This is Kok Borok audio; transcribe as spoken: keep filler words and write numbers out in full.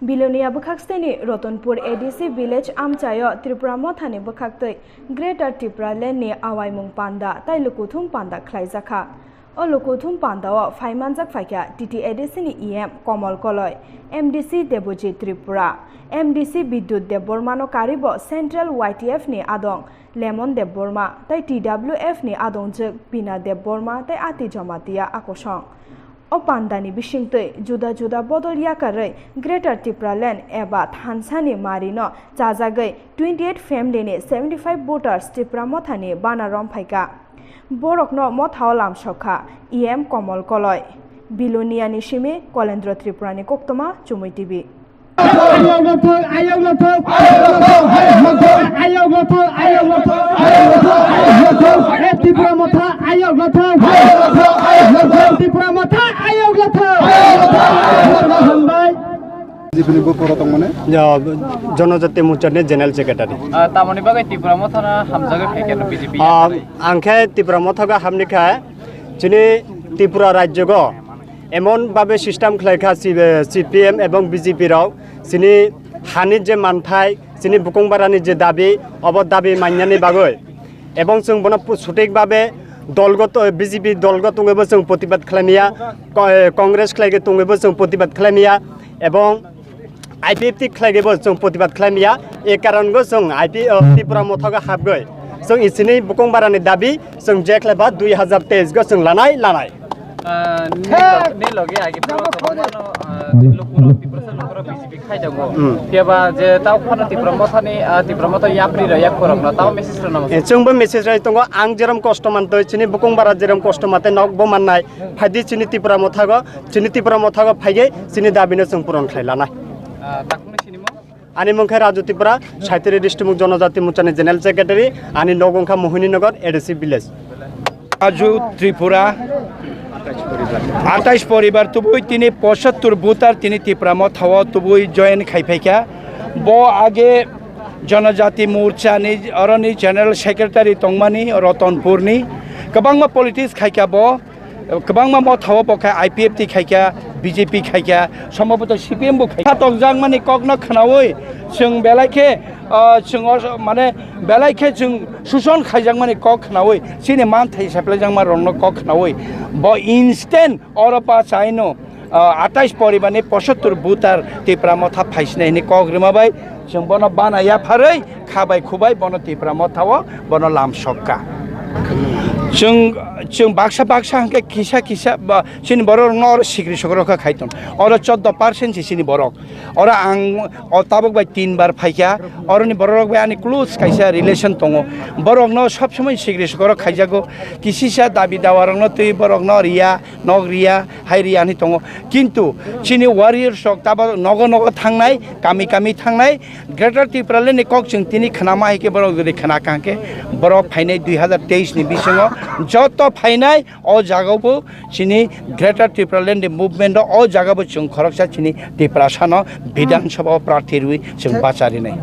Bilonia bwkhakseni Ratanpur A D C village amchaio Tipra Mothani bwkhaktwi Greater Tipraland ni awaimung panda tai lukuthum panda khlaijakha. O lukuthum pandao phaimanjak phaikha T T A D C ni E M Komol Koloi, M D C Debojit Tripura, M D C Bidyut Debbarma no karibo Central Y T F ni adong Lemon Debbarma tai T W F ni adongjwk Bina Debbarma tai Ati Jamatia akosong. O pandani bisingtwi juda juda bodol yakarwi Greater Tipraland eba thansani marino chajagwi twenty eight family ni seventy five voters Tipra Mothani bana romphaikha. Borokno mothao lamsokha E M Komol Koloi. Biloniani simi Kolendro Tripurani koktwma Chumui T V. Ayok lothok, ayok lothok, ayok lothok, ayok lothok, ayok lothok. Eh, Tipra Motha, ayok lothok, Tipra Motha, ayok lothok. Hambai. Jibini bo poro tongmani. Ya, Jonojati Morcha ni General Secretary. Ah, tamoni bagwi Tipra Motha na hamjagwi phaikha B J P? Ah, ang khe Tipra Motha ga hamni kha. Chini Tripura rajyogo emon babe system khlai kha C P M ebong B J P rok, chini hani je manthai, chini bukung barani je dabi, obo dabi manyani bagwi. Ebong chwng bono pu-, sothik babe dolgot, B J P dolgot tongwibo chwng protibad khlai maya, ko-, eh, Congress khlai khe tongwibo chwng protibad khlai maya, ebong I P F T khlai khe bo chwng protibad khlai maya, e karon go chwng I P, uh, Tipra Motha go hapgwi chwng isini bukung barani dabi chwng je khlai ba dui hazar teis go chwng lanai lanai. Ah, ni log-, ni loge agi pro to mano, ah, lukurok Tiprasa lukurok B J P khai dango. Hmm. Phiya ba je tao phano Tipra Mothani, ah, Tipra Motha yapri rok yak khorokno tao message rwna muchung. Eh, chwngbo message rai tongo, ang jerom kosto mantoi, chini bukung bara jerom kosto mate nok bo mannai, phaidi chini Tipra Motha go, chini Tipra Motha go phaigwi chini dabino chwng puron khlai lanai. Ah, takungni sinimo? Ani mung khe Raju Tripura, Saitiri District Jonojati Morcha ni General Secretary, ani nok wng kha Mohini Nagar, A D C village. Raju Tripura, atais poribar tubui tini pochattor voter tini Tipra Motha o tubui join khai phaikha. Bo age Jonojati Morcha ni oroni General Secretary tongmani Ratanpur ni. Kwbangma politics khaikha bo. Kwbangma Motha o bo khe I P F T khaikha, B J P khaikha, sombhoboto C P M bo khaikha. Tokjakmani kokno khnaui chwng belai khe, ah, chwng o, mane, belai khe chwng suson khaijakmani kok khnaui, chini manthai sephlaijakma rokno kok khnaui, bo instant oro pa chaino, ah, atais poribarni pochattor voter Tipra Motha phaisinai hwnwi kok rwma bai chwng bono bana yapharwi kha bai khu bai bono Tipra Motha o bono lam sokka. Chwng, chwng baksa baksa hwnkhe kisa kisa ba chini borok no oro sikri sokro kha khai ton. Oro choddo percent si chini borok. Oro ang o tabuk bai tin bar phaikha. Oroni borok rok bai ani close kaisa relation tongo. Borok no sob somoi sikri sokro khaijago. Kisisa dabi dawa rok no twi borok no riya, nok riya, hai riya hinwi tongo. Kintu chini warriors rok tabuk nogo nogo thangnai, kami kami thangnai, Greater Tipraland ni kok chwng tini khwnama hai khe borok jodi khwna kha hwnkhe borok phainai dui hazar teis ni bisingo joto phainai o jaga bo chini Greater Tipraland ni movement o, o jaga bo chwng khoroksa chini Tiprasa no Bidhan Sabha o prarthi rwi chwng bacharinai.